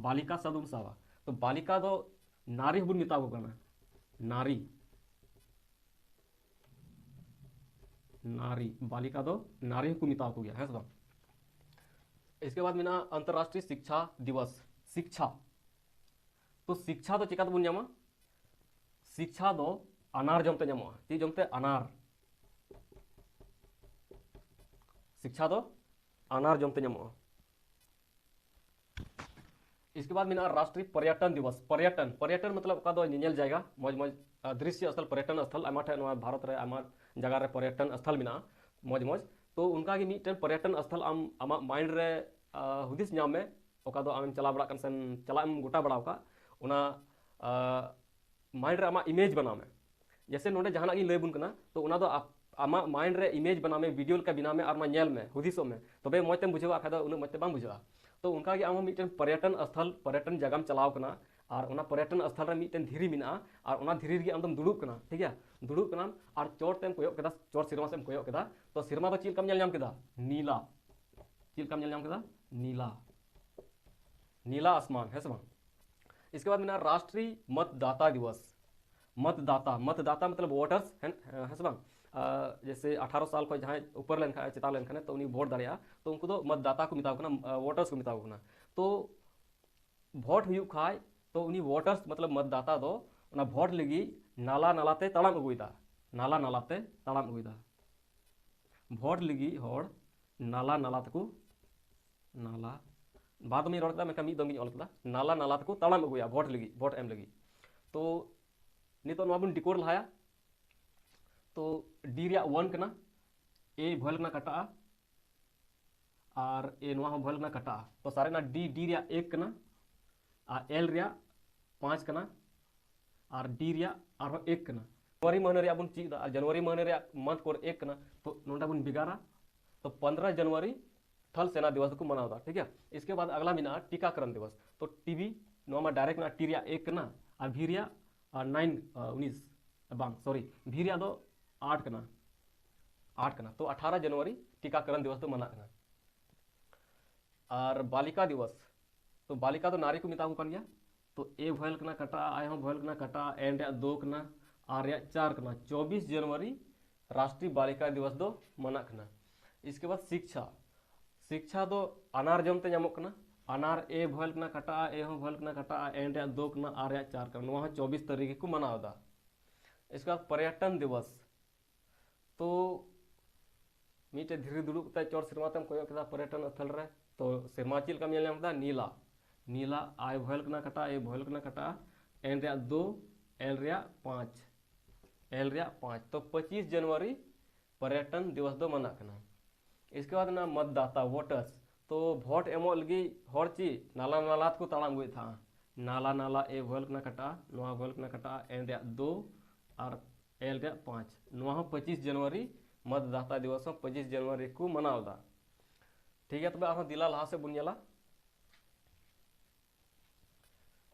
ᱵᱟᱞᱤᱠᱟ ᱥᱟᱵᱫ ᱵᱚᱱ ᱥᱟᱵᱟ᱾ ᱛᱚ ᱵᱟᱞᱤᱠᱟ ᱫᱚ ᱱᱟᱨᱤ ᱦᱚᱸᱵᱚᱱ ᱢᱮᱛᱟ ᱠᱚ ᱠᱟᱱᱟ, ᱱᱟᱨᱤ, ᱱᱟᱨᱤ, ᱵᱟᱞᱤᱠᱟ ᱫᱚ ᱱᱟᱨᱤ ᱦᱚᱸᱠᱚ ᱢᱮᱛᱟ ᱠᱚ ᱜᱮᱭᱟ, ᱦᱮᱸ ᱥᱮ ᱵᱟᱝ? ᱤᱥᱠᱮ ᱵᱟᱫ ᱢᱮᱱᱟᱜᱼᱟ ᱟᱱᱛᱚᱨᱨᱟᱥᱴᱨᱤᱭ ᱥᱤᱠᱪᱷᱟ ᱫᱤᱵᱚᱥ, ᱥᱤᱠᱪᱷᱟ᱾ ᱛᱚ ᱥᱤᱠᱪᱷᱟ ᱫᱚ ᱪᱮᱠᱟ ᱛᱮᱵᱚᱱ ᱧᱟᱢᱟ? ᱥᱤᱠᱪᱷᱟ ᱫᱚ ᱟᱱᱟᱨ ᱡᱚᱢᱛᱮ ᱧᱟᱢᱚᱜᱼᱟ᱾ ᱪᱮᱫ ᱡᱚᱢᱛᱮ? ᱟᱱᱟᱨ᱾ ᱥᱤᱠᱪᱷᱟ ᱫᱚ ᱟᱱᱟᱨ ᱡᱚᱢᱛᱮ ᱧᱟᱢᱚᱜᱼᱟ᱾ ᱤᱥᱠᱮ ᱵᱟᱫ ᱢᱮᱱᱟᱜᱼᱟ ᱨᱟᱥᱴᱨᱤᱭ ᱯᱚᱨᱭᱚᱴᱚᱱ ᱫᱤᱵᱚᱥ᱾ ᱯᱚᱨᱭᱚᱴᱚᱱ, ᱯᱚᱨᱭᱚᱴᱚᱱ ᱢᱚᱛᱞᱚᱵ ᱚᱠᱟ ᱫᱚ ᱧᱮᱧᱮᱞ ᱡᱟᱭᱜᱟ, ᱢᱚᱡᱽ ᱢᱚᱡᱽ, ᱟᱨ ᱫᱨᱤᱥᱭᱚ ᱥᱛᱷᱚᱞ, ᱯᱚᱨᱭᱚᱴᱚᱱ ᱥᱛᱷᱚᱞ᱾ ᱟᱭᱢᱟ ᱴᱷᱮᱱ ᱱᱚᱣᱟ ᱵᱷᱟᱨᱚᱛ ᱨᱮ ᱟᱭᱢᱟ ᱡᱟᱭᱜᱟ ᱨᱮ ᱯᱚᱨᱭᱚᱴᱚᱱ ᱥᱛᱷᱚᱞ ᱢᱮᱱᱟᱜᱼᱟ, ᱢᱚᱡᱽ ᱢᱚᱡᱽ᱾ ᱛᱚ ᱚᱱᱠᱟᱜᱮ ᱢᱤᱫᱴᱮᱱ ᱯᱚᱨᱭᱚᱴᱚᱱ ᱥᱛᱷᱚᱞ ᱟᱢ ᱟᱢᱟᱜ ᱢᱟᱭᱤᱱᱰ ᱨᱮ, ᱟᱨ, ᱦᱩᱫᱤᱥ ᱧᱟᱢ ᱢᱮ, ᱚᱠᱟ ᱫᱚ ᱟᱢᱮᱢ ᱪᱟᱞᱟᱣ ᱵᱟᱲᱟᱜ ᱠᱟᱱ ᱥᱮᱢ ᱪᱟᱞᱟᱜ ᱮᱢ ᱜᱚᱴᱟ ᱵᱟᱲᱟᱣ ᱠᱟᱜ, ᱚᱱᱟ, ᱟᱨ, ᱢᱟᱭᱤᱱᱰ ᱨᱮ ᱟᱢᱟᱜ ᱤᱢᱮᱡᱽ ᱵᱮᱱᱟᱣ ᱢᱮ᱾ ᱡᱮᱭᱥᱮ ᱱᱚᱰᱮ ᱡᱟᱦᱟᱱᱟᱜ ᱜᱤᱧ ᱞᱟᱹᱭ ᱟᱵᱚᱱ ᱠᱟᱱᱟ, ᱛᱚ ᱚᱱᱟ ᱫᱚ ᱟᱯ- ᱟᱢᱟᱜ ᱢᱟᱭᱤᱱᱰ ᱨᱮ ᱤᱢᱮᱡᱽ ᱵᱮᱱᱟᱣ ᱢᱮ, ᱵᱷᱤᱰᱤᱭᱳ ᱞᱮᱠᱟ ᱵᱮᱱᱟᱣ ᱢᱮ, ᱟᱨ ᱚᱱᱟ ᱧᱮᱞ ᱢᱮ, ᱦᱩᱫᱤᱥᱚᱜ ᱢᱮ, ᱛᱚᱵᱮ ᱢᱚᱡᱽ ᱛᱮᱢ ᱵᱩᱡᱷᱟᱹᱣᱟ, ᱵᱟᱠᱷᱟᱡ ᱫᱚ ᱩᱱᱟᱹᱜ ᱢᱚᱡᱽ ᱛᱮ ᱵᱟᱢ ᱵᱩᱡᱷᱟᱹᱜᱼᱟ᱾ ᱛᱚ ᱚᱱᱠᱟᱜᱮ ᱟᱢ ᱦᱚᱸ ᱢᱤᱫᱴᱮᱱ ᱯᱚᱨᱭᱚᱴᱚᱱ ᱥᱛᱷᱚᱞ, ᱯᱚᱨᱭᱚᱴᱚᱱ ᱡᱟᱭᱜᱟᱢ ᱪᱟᱞᱟᱣ ᱠᱟᱱᱟ, ᱟᱨ ᱚᱱᱟ ᱯᱚᱨᱭᱚᱴᱚᱱ ᱥᱛᱷᱚᱞ ᱨᱮ ᱢᱤᱫᱴᱮᱱ ᱫᱷᱤᱨᱤ ᱢᱮᱱᱟᱜᱼᱟ, ᱟᱨ ᱚᱱᱟ ᱫᱷᱤᱨᱤ ᱨᱮᱜᱮ ᱟᱢᱫᱚᱢ ᱫᱩᱲᱩᱵ ᱠᱟᱱᱟ, ᱴᱷᱤᱠ ᱜᱮᱭᱟ? ᱫᱩᱲᱩᱵ ᱠᱟᱱᱟᱢ ᱟᱨ ᱪᱚᱴ ᱛᱮᱢ ᱠᱚᱭᱚᱜ ᱠᱮᱫᱟ, ᱪᱚᱴ ᱥᱮᱨᱢᱟ ᱥᱮᱫ ᱮᱢ ᱠᱚᱭᱚᱜ ᱠᱮᱫᱟ, ᱛᱚ ᱥᱮᱨᱢᱟ ᱫᱚ ᱪᱮᱫ ᱞᱮᱠᱟᱢ ᱧᱮᱞ ᱧᱟᱢ ᱠᱮᱫᱟ? ᱱᱤᱞᱟ᱾ ᱪᱮᱫ ᱞᱮᱠᱟᱢ ᱧᱮᱞ ᱧᱟᱢ ᱠᱮᱫᱟ? नीला, नीला आसमान, है से बांग? इसके बाद में ना राष्ट्रीय मतदाता दिवस। मतदाता, मतदाता मतलब वोटर्स, है, है से बांग? ᱡᱮᱥᱮ ᱟᱴᱷᱟᱨᱚ ᱥᱟᱞ ᱠᱷᱚᱱ ᱡᱟᱦᱟᱸᱭ ᱩᱯᱟᱹᱨ ᱞᱮᱱᱠᱷᱟᱱ, ᱪᱮᱛᱟᱱ ᱞᱮᱱᱠᱷᱟᱱ, ᱛᱚ ᱩᱱᱤ ᱵᱷᱳᱴ ᱫᱟᱲᱮᱭᱟᱜᱼᱟ᱾ ᱛᱚ ᱩᱱᱠᱩ ᱫᱚ मतदाता ᱠᱚ ᱢᱮᱛᱟ ᱠᱚ ᱠᱟᱱᱟ, ᱣᱳᱴᱟᱨᱥ ᱠᱚ ᱢᱮᱛᱟ ᱠᱚ ᱠᱟᱱᱟ᱾ ᱛᱚ ᱵᱷᱳᱴ ᱦᱩᱭᱩᱜ ᱠᱷᱟᱡ, ᱛᱚ ᱩᱱᱤ ᱣᱳᱴᱟᱨᱥ ᱢᱚᱛᱞᱚᱵ मतदाता ᱫᱚ ᱚᱱᱟ ᱵᱷᱳᱴ ᱞᱟᱹᱜᱤᱫ ᱱᱟᱞᱟ ᱱᱟᱞᱟᱛᱮ ᱛᱟᱲᱟᱢ ᱟᱹᱜᱩᱭᱮᱫᱟ, ᱱᱟᱞᱟ ᱱᱟᱞᱟᱛᱮ ᱛᱟᱲᱟᱢ ᱟᱹᱜᱩᱭᱮᱫᱟ᱾ ᱵᱷᱳᱴ ᱞᱟᱹᱜᱤᱫ ᱦᱚᱲ ᱱᱟᱞᱟ ᱱᱟᱞᱟ ᱛᱮᱠᱚ, ᱱᱟᱞᱟ, ᱵᱟᱨ ᱫᱚᱢᱤᱧ ᱨᱚᱲ ᱠᱮᱫᱟ, ᱢᱮᱱᱠᱷᱟᱱ ᱢᱤᱫ ᱫᱚᱢ ᱜᱤᱧ ᱚᱞ ᱠᱮᱫᱟ, ᱱᱟᱞᱟ ᱱᱟᱞᱟ ᱛᱮᱠᱚ ᱛᱟᱲᱟᱢ ᱟᱹᱜᱩᱭᱟ ᱵᱷᱳᱴ ᱞᱟᱹᱜᱤᱫ, ᱵᱷᱳᱴ ᱮᱢ ᱞᱟᱹᱜᱤᱫ᱾ ᱛᱚ ᱱᱤᱛᱚᱜ ᱱᱚᱣᱟ ᱵᱚᱱ ᱰᱤᱠᱳᱰ ᱞᱟᱦᱟᱭᱟ᱾ ᱛᱚ ᱰᱤ ᱨᱮᱭᱟᱜ ᱚᱣᱟᱱ ᱠᱟᱱᱟ, ᱮ ᱵᱷᱚᱭᱮᱞ ᱠᱟᱱᱟ ᱠᱟᱴᱟᱜᱼᱟ, ᱟᱨ ᱮ ᱱᱚᱣᱟ ᱦᱚᱸ ᱵᱷᱚᱭᱮᱞ ᱠᱟᱱᱟ ᱠᱟᱴᱟᱜᱼᱟ᱾ ᱛᱚ ᱥᱟᱨᱮᱡ ᱮᱱᱟ ᱰᱤ, ᱰᱤ ᱨᱮᱭᱟᱜ ᱮᱠ ᱠᱟᱱᱟ, ᱟᱨ ᱮᱞ ᱨᱮᱭᱟᱜ ᱯᱟᱸᱪ ᱠᱟᱱᱟ, ᱟᱨ ᱰᱤ ᱨᱮᱭᱟᱜ ᱟᱨᱦᱚᱸ ᱮᱠ ᱠᱟᱱᱟ᱾ ᱡᱟᱱᱩᱣᱟᱨᱤ ᱢᱟᱹᱦᱱᱟᱹ ᱨᱮᱭᱟᱜ ᱵᱚᱱ ᱪᱮᱫ ᱮᱫᱟ, ᱟᱨ ᱡᱟᱱᱩᱣᱟᱨᱤ ᱢᱟᱹᱦᱱᱟᱹ ᱨᱮᱭᱟᱜ ᱢᱟᱱᱛᱷ ᱠᱳᱰ ᱮᱠ ᱠᱟᱱᱟ, ᱛᱚ ᱱᱚᱰᱮ ᱵᱚᱱ ᱵᱷᱮᱜᱟᱨᱟ᱾ ᱛᱚ ᱯᱚᱱᱫᱽᱨᱚ ᱡᱟᱱᱩᱣᱟᱨᱤ ᱛᱷᱚᱞ ᱥᱮᱱᱟ ᱫᱤᱵᱚᱥ ᱫᱚᱠᱚ ᱢᱟᱱᱟᱣ ᱮᱫᱟ, ᱴᱷᱤᱠ ᱜᱮᱭᱟ᱾ ᱤᱥᱠᱮ ᱵᱟᱫ ᱟᱜᱞᱟ ᱢᱮᱱᱟᱜᱼᱟ ᱴᱤᱠᱟᱠᱨᱚᱱ ᱫᱤᱵᱚᱥ᱾ ᱛᱚ ᱴᱤᱵᱤ, ᱱᱚᱣᱟ ᱢᱟ ᱰᱟᱭᱨᱮᱠᱴ ᱢᱮᱱᱟᱜᱼᱟ, ᱴᱤ ᱨᱮᱭᱟᱜ ᱮᱠ ᱠᱟᱱᱟ ᱟᱨ ᱵᱷᱤ ᱨᱮᱭᱟᱜ ᱱᱟᱭᱤᱱ, ᱩᱱᱤᱥ, ᱵᱟᱝ, ᱥᱚᱨᱤ, ᱵᱷᱤ ᱨᱮᱭᱟᱜ ᱫᱚ ᱟᱴ ᱠᱟᱱᱟ, ᱟᱴ ᱠᱟᱱᱟ᱾ ᱛᱚ ᱟᱴᱷᱟᱨᱚ ᱡᱟᱱᱩᱣᱟᱨᱤ ᱴᱤᱠᱟᱠᱨᱚᱱ ᱫᱤᱵᱚᱥ ᱫᱚ ᱢᱟᱱᱟᱜ ᱠᱟᱱᱟ᱾ ᱟᱨ ᱵᱟᱞᱤᱠᱟ ᱫᱤᱵᱚᱥ, ᱛᱚ ᱵᱟᱞᱤᱠᱟ ᱫᱚ ᱱᱟᱨᱤ ᱠᱚ ᱢᱮᱛᱟ ᱠᱚ ᱠᱟᱱ ᱜᱮᱭᱟ᱾ ᱛᱚ ᱮ ᱵᱷᱚᱭᱮᱞ ᱠᱟᱱᱟ ᱠᱟᱴᱟᱜᱼᱟ, ᱟᱭ ᱦᱚᱸ ᱵᱷᱚᱭᱮᱞ ᱠᱟᱱᱟ ᱠᱟᱴᱟᱜᱼᱟ, ᱮᱱ ᱨᱮᱭᱟᱜ ᱫᱳ ᱠᱟᱱᱟ, ᱟᱨ ᱨᱮᱭᱟᱜ ᱪᱟᱨ ᱠᱟᱱᱟ᱾ ᱪᱚᱵᱵᱤᱥ ᱡᱟᱱᱩᱣᱟᱨᱤ ᱨᱟᱥᱴᱨᱤᱭ ᱵᱟᱞᱤᱠᱟ ᱫᱤᱵᱚᱥ ᱫᱚ ᱢᱟᱱᱟᱜ ᱠᱟᱱᱟ᱾ ᱤᱥᱠᱮ ᱵᱟᱫ ᱥᱤᱠᱪᱷᱟ, ᱥᱤᱠᱪᱷᱟ ᱫᱚ ᱟᱱᱟᱨ ᱡᱚᱢ ᱛᱮ ᱧᱟᱢᱚᱜ ᱠᱟᱱᱟ᱾ ᱟᱱᱟᱨ ᱮ ᱵᱷᱚᱭᱮᱞ ᱠᱟᱱᱟ ᱠᱟᱴᱟᱜᱼᱟ, ᱮ ᱦᱚᱸ ᱵᱷᱚᱭᱮᱞ ᱠᱟᱱᱟ ᱠᱟᱴᱟᱜᱼᱟ, ᱮᱱ ᱨᱮᱭᱟᱜ ᱫᱳ ᱠᱟᱱᱟ, ᱟᱨ ᱨᱮᱭᱟᱜ ᱪᱟᱨ ᱠᱟᱱᱟ᱾ ᱱᱚᱣᱟ ᱦᱚᱸ ᱪᱚᱵᱵᱤᱥ ᱛᱟᱹᱨᱤᱠᱷ ᱜᱮᱠᱚ ᱢᱟᱱᱟᱣ ᱮᱫᱟ᱾ ᱤᱥᱠᱮ ᱵᱟᱫ ᱯᱚᱨᱭᱚᱴᱚᱱ ᱫᱤᱵᱚᱥ, ᱛᱚ ᱢᱤᱫᱴᱮᱡ ᱫᱷᱤᱨᱤ ᱫᱩᱲᱩᱵ ᱠᱟᱛᱮ ᱪᱚᱴ ᱥᱮᱨᱢᱟ ᱛᱮᱢ ᱠᱚᱭᱚᱜ ᱠᱮᱫᱟ ᱯᱚᱨᱭᱚᱴᱚᱱ ᱥᱛᱷᱚᱞ ᱨᱮ, ᱛᱚ ᱥᱮᱨᱢᱟ ᱪᱮᱫ ᱞᱮᱠᱟᱢ ᱧᱮᱞ ᱧᱟᱢ ᱠᱮᱫᱟ? ᱱᱤᱞᱟ, ᱱᱤᱞᱟ, ᱟᱭ ᱵᱷᱚᱭᱮᱞ ᱠᱟᱱᱟ ᱠᱟᱴᱟᱜᱼᱟ, ᱮ ᱵᱷᱚᱭᱮᱞ ᱠᱟᱱᱟ ᱠᱟᱴᱟᱜᱼᱟ, ᱮᱱ ᱨᱮᱭᱟᱜ ᱫᱳ, ᱮᱞ ᱨᱮᱭᱟᱜ ᱯᱟᱸᱪ, ᱮᱞ ᱨᱮᱭᱟᱜ ᱯᱟᱸᱪ᱾ ᱛᱚ ᱯᱚᱸᱪᱤᱥ ᱡᱟᱱᱩᱣᱟᱨᱤ ᱯᱚᱨᱭᱚᱴᱚᱱ ᱫᱤᱵᱚᱥ ᱫᱚ ᱢᱟᱱᱟᱜ ᱠᱟᱱᱟ᱾ ᱤᱥᱠᱮ ᱵᱟᱫ ᱢᱮᱱᱟᱜᱼᱟ मतदाता, ᱣᱳᱴᱟᱨᱥ᱾ ᱛᱚ ᱵᱷᱳᱴ ᱮᱢᱚᱜ ᱞᱟᱹᱜᱤᱫ ᱦᱚᱲ ᱪᱮᱫ ᱱᱟᱞᱟ ᱱᱟᱞᱟ ᱛᱮᱠᱚ ᱛᱟᱲᱟᱢ ᱟᱹᱜᱩᱭᱮᱫ ᱛᱟᱦᱮᱸᱜᱼᱟ, ᱱᱟᱞᱟ ᱱᱟᱞᱟ, ᱮ ᱵᱷᱚᱭᱮᱞ ᱠᱟᱱᱟ ᱠᱟᱴᱟᱜᱼᱟ, ᱱᱚᱣᱟ ᱵᱷᱚᱭᱮᱞ ᱠᱟᱱᱟ ᱠᱟᱴᱟᱜᱼᱟ, ᱮᱱ ᱨᱮᱭᱟᱜ ᱫᱳ ᱟᱨ ᱮᱞ ᱨᱮᱭᱟᱜ ᱯᱟᱸᱪ᱾ ᱱᱚᱣᱟ ᱦᱚᱸ ᱯᱚᱸᱪᱤᱥ ᱡᱟᱱᱩᱣᱟᱨᱤ, मतदाता ᱫᱤᱵᱚᱥ ᱦᱚᱸ ᱯᱚᱸᱪᱤᱥ ᱡᱟᱱᱩᱣᱟᱨᱤ ᱠᱚ ᱢᱟᱱᱟᱣ ᱮᱫᱟ᱾ ᱴᱷᱤᱠ ᱜᱮᱭᱟ, ᱛᱚᱵᱮ ᱟᱨᱦᱚᱸ ᱫᱮᱞᱟ ᱞᱟᱦᱟ ᱥᱮᱫ ᱵᱚᱱ ᱧᱮᱞᱟ᱾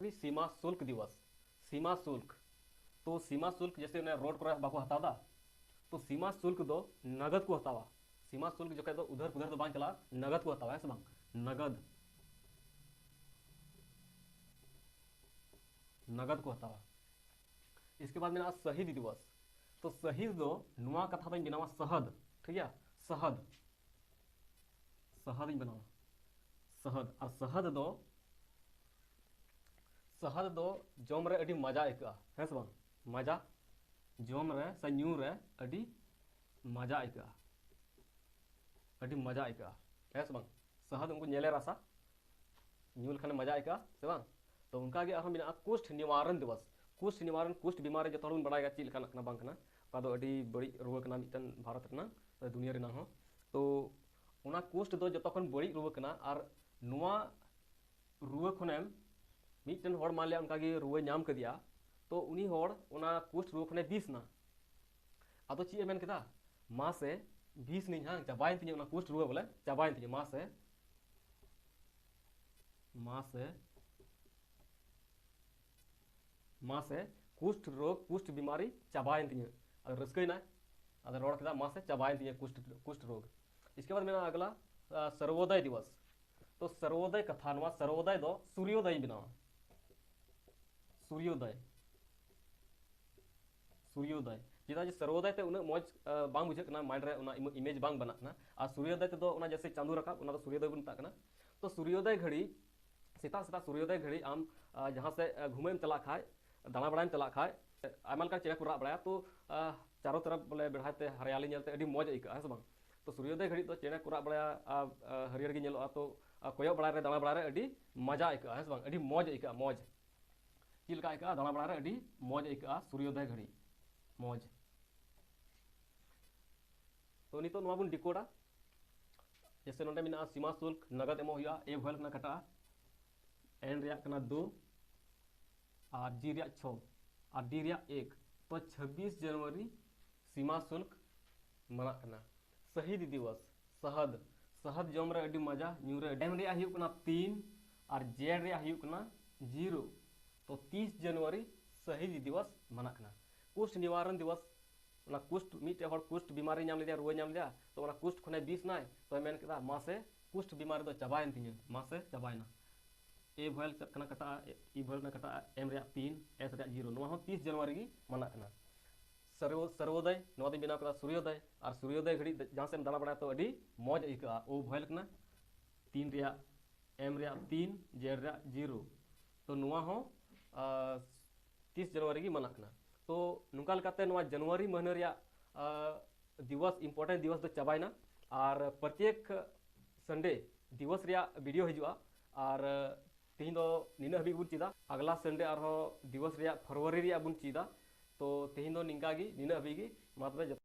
ᱥᱤᱢᱟ ᱥᱩᱞᱠ ᱫᱤᱵᱚᱥ᱾ ᱥᱤᱢᱟ ᱥᱩᱞᱠ, ᱛᱚ ᱥᱤᱢᱟ ᱥᱩᱞᱠ ᱡᱮᱥᱮ ᱚᱱᱮ ᱨᱳᱰ ᱠᱚᱨᱮ ᱵᱟᱠᱚ ᱦᱟᱛᱟᱣ ᱫᱟ, ᱛᱚ ᱥᱤᱢᱟ ᱥᱩᱞᱠ ᱫᱚ ᱱᱟᱜᱚᱫ ᱠᱚ ᱦᱟᱛᱟᱣᱟ᱾ ᱥᱤᱢᱟ ᱥᱩᱞᱠ ᱡᱚᱠᱷᱮᱡ ᱫᱚ ᱩᱫᱷᱟᱹᱨ ᱯᱩᱫᱷᱟᱹᱨ ᱫᱚ ᱵᱟᱝ ᱪᱟᱞᱟᱜᱼᱟ, ᱱᱟᱜᱚᱫ ᱠᱚ ᱦᱟᱛᱟᱣᱟ, ᱦᱮᱸ ᱥᱮ ᱵᱟᱝ? ᱱᱟᱜᱚᱫ, ᱱᱟᱜᱚᱫ ᱠᱚ ᱦᱟᱛᱟᱣᱟ᱾ ᱤᱥᱠᱮ ᱵᱟᱫ ᱢᱮᱱᱟᱜᱼᱟ ᱥᱟᱦᱤᱫ ᱫᱤᱵᱚᱥ᱾ ᱛᱚ ᱥᱟᱦᱤᱫ ᱫᱚ ᱱᱚᱣᱟ ᱠᱟᱛᱷᱟ ᱫᱚᱧ ᱵᱮᱱᱟᱣᱟ ᱥᱟᱦᱟᱫ, ᱴᱷᱤᱠ ᱜᱮᱭᱟ, ᱥᱟᱦᱟᱫ, ᱥᱟᱦᱟᱫ ᱤᱧ ᱵᱮᱱᱟᱣᱟ, ᱥᱟᱦᱟᱫ᱾ ᱟᱨ ᱥᱟᱦᱟᱫ ᱫᱚ, ᱥᱟᱦᱟᱫ ᱫᱚ ᱡᱚᱢ ᱨᱮ ᱟᱹᱰᱤ ᱢᱟᱡᱟ ᱟᱹᱭᱠᱟᱹᱜᱼᱟ, ᱦᱮᱸ ᱥᱮ ᱵᱟᱝ? ᱢᱟᱡᱟ, ᱡᱚᱢ ᱨᱮ ᱥᱮ ᱧᱩ ᱨᱮ ᱟᱹᱰᱤ ᱢᱟᱡᱟ ᱟᱹᱭᱠᱟᱹᱜᱼᱟ, ᱟᱹᱰᱤ ᱢᱟᱡᱟ ᱟᱹᱭᱠᱟᱹᱜᱼᱟ, ᱦᱮᱸ ᱥᱮ ᱵᱟᱝ? ᱥᱟᱦᱟᱫ ᱩᱱᱠᱩ ᱧᱮᱞᱮ ᱨᱟᱥᱟ, ᱧᱩ ᱞᱮᱠᱷᱟᱱ ᱢᱟᱡᱟ ᱟᱹᱭᱠᱟᱹᱜᱼᱟ, ᱥᱮ ᱵᱟᱝ? ᱛᱚ ᱚᱱᱠᱟ ᱜᱮ ᱟᱨᱦᱚᱸ ᱢᱮᱱᱟᱜᱼᱟ ᱠᱩᱥᱴ ᱱᱤᱣᱟᱨᱚᱱ ᱫᱤᱵᱚᱥ᱾ ᱠᱩᱥᱴ ᱱᱤᱣᱟᱨᱚᱱ, ᱠᱩᱥᱴ ᱵᱤᱢᱟᱨᱤ ᱡᱚᱛᱚ ᱦᱚᱲ ᱵᱚᱱ ᱵᱟᱲᱟᱭ ᱜᱮᱭᱟ ᱪᱮᱫ ᱞᱮᱠᱟᱱᱟᱜ ᱠᱟᱱᱟ ᱵᱟᱝ ᱠᱟᱱᱟ, ᱚᱠᱟ ᱫᱚ ᱟᱹᱰᱤ ᱵᱟᱹᱲᱤᱡ ᱨᱩᱣᱟᱹ ᱠᱟᱱᱟ ᱢᱤᱫᱴᱮᱱ ᱵᱷᱟᱨᱚᱛ ᱨᱮᱱᱟᱜ, ᱫᱩᱱᱤᱭᱟᱹ ᱨᱮᱱᱟᱜ ᱦᱚᱸ᱾ ᱛᱚ ᱚᱱᱟ ᱠᱩᱥᱴ ᱫᱚ ᱡᱚᱛᱚ ᱠᱷᱚᱱ ᱵᱟᱹᱲᱤᱡ ᱨᱩᱣᱟᱹ ᱠᱟᱱᱟ, ᱟᱨ ᱱᱚᱣᱟ ᱨᱩᱣᱟᱹ ᱠᱷᱚᱱᱮᱢ ᱢᱤᱫᱴᱮᱱ ᱦᱚᱲ ᱢᱟᱱ ᱞᱮᱭᱟ ᱚᱱᱠᱟᱜᱮ ᱨᱩᱣᱟᱹ ᱧᱟᱢ ᱠᱮᱫᱮᱭᱟ, ᱛᱚ ᱩᱱᱤ ᱦᱚᱲ ᱚᱱᱟ ᱠᱩᱥᱴ ᱨᱩᱣᱟᱹ ᱠᱷᱚᱱᱮ ᱵᱤᱥ ᱱᱟ᱾ ᱟᱫᱚ ᱪᱮᱫ ᱮ ᱢᱮᱱ ᱠᱮᱫᱟ? ᱢᱟᱥᱮ ᱵᱤᱥ ᱱᱟᱹᱧ ᱦᱟᱝ, ᱪᱟᱵᱟᱭᱮᱱ ᱛᱤᱧᱟᱹ ᱚᱱᱟ ᱠᱩᱥᱴ ᱨᱩᱣᱟᱹ, ᱵᱚᱞᱮ ᱪᱟᱵᱟᱭᱮᱱ ᱛᱤᱧᱟᱹ, ᱢᱟᱥᱮ, ᱢᱟᱥᱮ, ᱢᱟᱥᱮ ᱠᱩᱥᱴ ᱨᱳᱜᱽ, ᱠᱩᱥᱴ ᱵᱤᱢᱟᱨᱤ ᱪᱟᱵᱟᱭᱮᱱ ᱛᱤᱧᱟᱹ᱾ ᱟᱫᱚ ᱨᱟᱹᱥᱠᱟᱹᱭᱮᱱᱟᱭ, ᱟᱫᱚ ᱨᱚᱲ ᱠᱮᱫᱟ, ᱢᱟᱥᱮ ᱪᱟᱵᱟᱭᱮᱱ ᱛᱤᱧᱟᱹ ᱠᱩᱥᱴ, ᱠᱩᱥᱴ ᱨᱳᱜᱽ᱾ ᱤᱥᱠᱮ ᱵᱟᱫ ᱢᱮᱱᱟᱜᱼᱟ ᱟᱜᱽᱞᱟ, ᱟ, ᱥᱚᱨᱵᱳᱫᱚᱭ ᱫᱤᱵᱚᱥ᱾ ᱛᱚ ᱥᱚᱨᱵᱳᱫᱚᱭ ᱠᱟᱛᱷᱟ, ᱱᱚᱣᱟ ᱥᱚᱨᱵᱳᱫᱚᱭ ᱫᱚ ᱥᱩᱨᱭᱳᱫᱚᱭ ᱤᱧ ᱵᱮᱱᱟᱣᱟ, ᱥᱩᱨᱭᱳᱫᱚᱭ, ᱥᱩᱨᱭᱳᱫᱚᱭ᱾ ᱪᱮᱫᱟᱜ ᱡᱮ ᱥᱚᱨᱵᱳᱫᱚᱭ ᱛᱮ ᱩᱱᱟᱹᱜ ᱢᱚᱡᱽ, ᱟ, ᱵᱟᱝ ᱵᱩᱡᱷᱟᱹᱜ ᱠᱟᱱᱟ, ᱢᱟᱭᱤᱱᱰ ᱨᱮ ᱚᱱᱟ ᱤᱢ-, ᱤᱢᱮᱡᱽ ᱵᱟᱝ ᱵᱮᱱᱟᱜ ᱠᱟᱱᱟ᱾ ᱟᱨ ᱥᱩᱨᱭᱳᱫᱚᱭ ᱛᱮᱫᱚ ᱚᱱᱟ ᱡᱮᱥᱮ ᱪᱟᱸᱫᱳ ᱨᱟᱠᱟᱵ, ᱚᱱᱟ ᱫᱚ ᱥᱩᱨᱭᱳᱫᱚᱭ ᱵᱚᱱ ᱢᱮᱛᱟᱜ ᱠᱟᱱᱟ᱾ ᱛᱚ ᱥᱩᱨᱭᱳᱫᱚᱭ ᱜᱷᱟᱹᱲᱤ, ᱥᱮᱛᱟᱜ ᱥᱮᱛᱟᱜ ᱥᱩᱨᱭᱳᱫᱚᱭ ᱜᱷᱟᱹᱲᱤ ᱟᱢ, ᱟ, ᱡᱟᱦᱟᱸ ᱥᱮᱫ, ᱟ, ᱜᱷᱩᱢᱟᱹᱜ ᱮᱢ ᱪᱟᱞᱟᱜ ᱠᱷᱟᱡ, ᱫᱟᱬᱟ ᱵᱟᱲᱟᱭᱮᱢ ᱪᱟᱞᱟᱜ ᱠᱷᱟᱡ, ᱟᱭᱢᱟ ᱞᱮᱠᱟᱱ ᱪᱮᱬᱮ ᱠᱚ ᱨᱟᱜ ᱵᱟᱲᱟᱭᱟ, ᱛᱚ, ᱟ, ᱪᱟᱨᱚ ᱛᱚᱨᱚᱯ ᱵᱚᱞᱮ ᱵᱮᱲᱦᱟᱭ ᱛᱮ ᱦᱟᱨᱤᱭᱟᱞᱤ ᱧᱮᱞᱛᱮ ᱟᱹᱰᱤ ᱢᱚᱡᱽ ᱟᱹᱭᱠᱟᱹᱜᱼᱟ, ᱦᱮᱸ ᱥᱮ ᱵᱟᱝ? ᱛᱚ ᱥᱩᱨᱭᱳᱫᱚᱭ ᱜᱷᱟᱹᱲᱤᱡ ᱫᱚ ᱪᱮᱬᱮ ᱠᱚ ᱨᱟᱜ ᱵᱟᱲᱟᱭᱟ, ᱟ, ᱟ, ᱦᱟᱹᱨᱭᱟᱹᱲ ᱜᱮ ᱧᱮᱞᱚᱜᱼᱟ, ᱛᱚ, ᱟ, ᱠᱚᱭᱚᱜ ᱵᱟᱲᱟᱭ ᱨᱮ, ᱫᱟᱬᱟ ᱵᱟᱲᱟᱭ ᱨᱮ ᱟᱹᱰᱤ ᱢᱟᱡᱟ ᱟᱹᱭᱠᱟᱹᱜᱼᱟ, ᱦᱮᱸ ᱥᱮ ᱵᱟᱝ? ᱟᱹᱰᱤ ᱢᱚᱡᱽ ᱟᱹᱭᱠᱟᱹᱜᱼᱟ, ᱢᱚᱡᱽ᱾ ᱪᱮᱫ ᱞᱮᱠᱟ ᱟᱹᱭᱠᱟᱹᱜᱼᱟ? ᱫᱟᱬᱟ ᱵᱟᱲᱟᱭ ᱨᱮ ᱟᱹᱰᱤ ᱢᱚᱡᱽ ᱟᱹᱭᱠᱟᱹᱜᱼᱟ ᱥᱩᱨᱭᱳᱫᱚᱭ ᱜᱷᱟᱹᱲᱤᱡ, ᱢᱚᱡᱽ᱾ ᱛᱚ ᱱᱤᱛᱚᱜ ᱱᱚᱣᱟ ᱵᱚᱱ ᱰᱤᱠᱳᱰᱟ᱾ ᱡᱮᱥᱮ ᱱᱚᱰᱮ ᱢᱮᱱᱟᱜᱼᱟ ᱥᱤᱢᱟ ᱥᱩᱞᱠ, ᱱᱟᱜᱟᱫ ᱮᱢᱚᱜ ᱦᱩᱭᱩᱜᱼᱟ, ᱮ ᱵᱷᱚᱭᱮᱞ ᱠᱟᱱᱟ ᱠᱟᱴᱟᱜᱼᱟ, ᱮᱱ ᱨᱮᱭᱟᱜ ᱠᱟᱱᱟ ᱫᱳ, ᱟᱨ ᱡᱤ ᱨᱮᱭᱟᱜ ᱪᱷᱚ, ᱟᱨ ᱰᱤ ᱨᱮᱭᱟᱜ ᱮᱠ᱾ ᱛᱚ ᱪᱷᱟᱵᱵᱤᱥ ᱡᱟᱱᱩᱣᱟᱨᱤ ᱥᱤᱢᱟ ᱥᱩᱞᱠ ᱢᱟᱱᱟᱜ ᱠᱟᱱᱟ᱾ ᱥᱟᱦᱤᱫ ᱫᱤᱵᱚᱥ, ᱥᱟᱦᱟᱫ, ᱥᱟᱦᱟᱫ ᱡᱚᱢ ᱨᱮ ᱟᱹᱰᱤ ᱢᱟᱡᱟ, ᱧᱩ ᱨᱮ᱾ ᱮᱢ ᱨᱮᱭᱟᱜ ᱦᱩᱭᱩᱜ ᱠᱟᱱᱟ ᱛᱤᱱ ᱟᱨ ᱡᱮᱰ ᱨᱮᱭᱟᱜ ᱦᱩᱭᱩᱜ ᱠᱟᱱᱟ ᱡᱤᱨᱳ᱾ ᱛᱚ ᱛᱤᱥ ᱡᱟᱱᱩᱣᱟᱨᱤ ᱥᱟᱹᱦᱤᱫ ᱫᱤᱵᱚᱥ ᱢᱟᱱᱟᱜ ᱠᱟᱱᱟ᱾ ᱠᱩᱥᱴ ᱱᱤᱣᱟᱨᱚᱱ ᱫᱤᱵᱚᱥ, ᱚᱱᱟ ᱠᱩᱥᱴ, ᱢᱤᱫᱴᱮᱡ ᱦᱚᱲ ᱠᱩᱥᱴ ᱵᱤᱢᱟᱨᱤ ᱧᱟᱢ ᱞᱮᱫᱮᱭᱟ, ᱨᱩᱣᱟᱹ ᱧᱟᱢ ᱞᱮᱫᱮᱭᱟ, ᱛᱚ ᱚᱱᱟ ᱠᱩᱥᱴ ᱠᱷᱚᱱᱮ ᱵᱤᱥ ᱱᱟᱭ, ᱛᱚᱭ ᱢᱮᱱ ᱠᱮᱫᱟ, ᱢᱟᱥᱮ ᱠᱩᱥᱴ ᱵᱤᱢᱟᱨᱤ ᱫᱚ ᱪᱟᱵᱟᱭᱮᱱ ᱛᱤᱧᱟᱹ, ᱢᱟᱥᱮ ᱪᱟᱵᱟᱭᱮᱱᱟ᱾ ᱮ ᱵᱷᱚᱭᱮᱞ ᱪᱮᱫ ᱠᱟᱱᱟ ᱠᱟᱴᱟᱜᱼᱟ, ᱤ ᱵᱷᱚᱭᱮᱞ ᱠᱟᱱᱟ ᱠᱟᱴᱟᱜᱼᱟ, ᱮᱢ ᱨᱮᱭᱟᱜ ᱛᱤᱱ, ᱮᱥ ᱨᱮᱭᱟᱜ ᱡᱤᱨᱳ, ᱱᱚᱣᱟ ᱦᱚᱸ ᱛᱤᱥ ᱡᱟᱱᱩᱣᱟᱨᱤ ᱜᱮ ᱢᱟᱱᱟᱜ ᱠᱟᱱᱟ᱾ ᱥᱚᱨᱵᱚ-, ᱥᱚᱨᱵᱚᱫᱚᱭ, ᱱᱚᱣᱟ ᱫᱚᱧ ᱵᱮᱱᱟᱣ ᱠᱮᱫᱟ ᱥᱩᱨᱭᱚᱫᱚᱭ, ᱟᱨ ᱥᱩᱨᱭᱚᱫᱚᱭ ᱜᱷᱟᱹᱲᱤᱡ ᱡᱟᱦᱟᱸ ᱥᱮᱫ ᱮᱢ ᱫᱟᱬᱟ ᱵᱟᱲᱟᱭᱟ ᱛᱚ ᱟᱹᱰᱤ ᱢᱚᱡᱽ ᱟᱹᱭᱠᱟᱹᱜᱼᱟ᱾ ᱳ ᱵᱷᱚᱭᱮᱞ ᱠᱟᱱᱟ, ᱛᱤᱱ ᱨᱮᱭᱟᱜ, ᱮᱢ ᱨᱮᱭᱟᱜ ᱛᱤᱱ, ᱡᱮᱰ ᱨᱮᱭᱟᱜ ᱡᱤᱨᱳ᱾ ᱛᱚ ᱱᱚᱣᱟ ᱦᱚᱸ, ᱟᱨ, ᱛᱤᱥ ᱡᱟᱱᱩᱣᱟᱨᱤ ᱜᱮ ᱢᱟᱱᱟᱜ ᱠᱟᱱᱟ᱾ ᱛᱚ ᱱᱚᱝᱠᱟ ᱞᱮᱠᱟᱛᱮ ᱱᱚᱣᱟ ᱡᱟᱱᱩᱣᱟᱨᱤ ᱢᱟᱹᱦᱱᱟᱹ ᱨᱮᱭᱟᱜ, ᱟᱨ, ᱫᱤᱵᱚᱥ, ᱤᱢᱯᱚᱨᱴᱮᱱᱴ ᱫᱤᱵᱚᱥ ᱫᱚ ᱪᱟᱵᱟᱭᱮᱱᱟ᱾ ᱟᱨ ᱯᱨᱚᱛᱮᱠ ᱥᱟᱱᱰᱮ ᱫᱤᱵᱚᱥ ᱨᱮᱭᱟᱜ ᱵᱷᱤᱰᱤᱭᱳ ᱦᱤᱡᱩᱜᱼᱟ᱾ ᱟᱨ ᱛᱮᱦᱮᱧ ᱫᱚ ᱱᱤᱱᱟᱹᱜ ᱦᱟᱹᱵᱤᱡ ᱵᱚᱱ ᱪᱮᱫᱟ᱾ ᱟᱜᱽᱞᱟ ᱥᱟᱱᱰᱮ ᱟᱨᱦᱚᱸ ᱫᱤᱵᱚᱥ ᱨᱮᱭᱟᱜ ᱯᱷᱮᱵᱽᱨᱩᱣᱟᱨᱤ ᱨᱮᱭᱟᱜ ᱵᱚᱱ ᱪᱮᱫᱟ᱾ ᱛᱚ ᱛᱮᱦᱮᱧ ᱫᱚ ᱱᱤᱝᱠᱟ ᱜᱮ, ᱱᱤᱱᱟᱹᱜ ᱦᱟᱹᱵᱤᱡ ᱜᱮ᱾ ᱢᱟ ᱛᱚᱵᱮ ᱡᱚᱛᱚ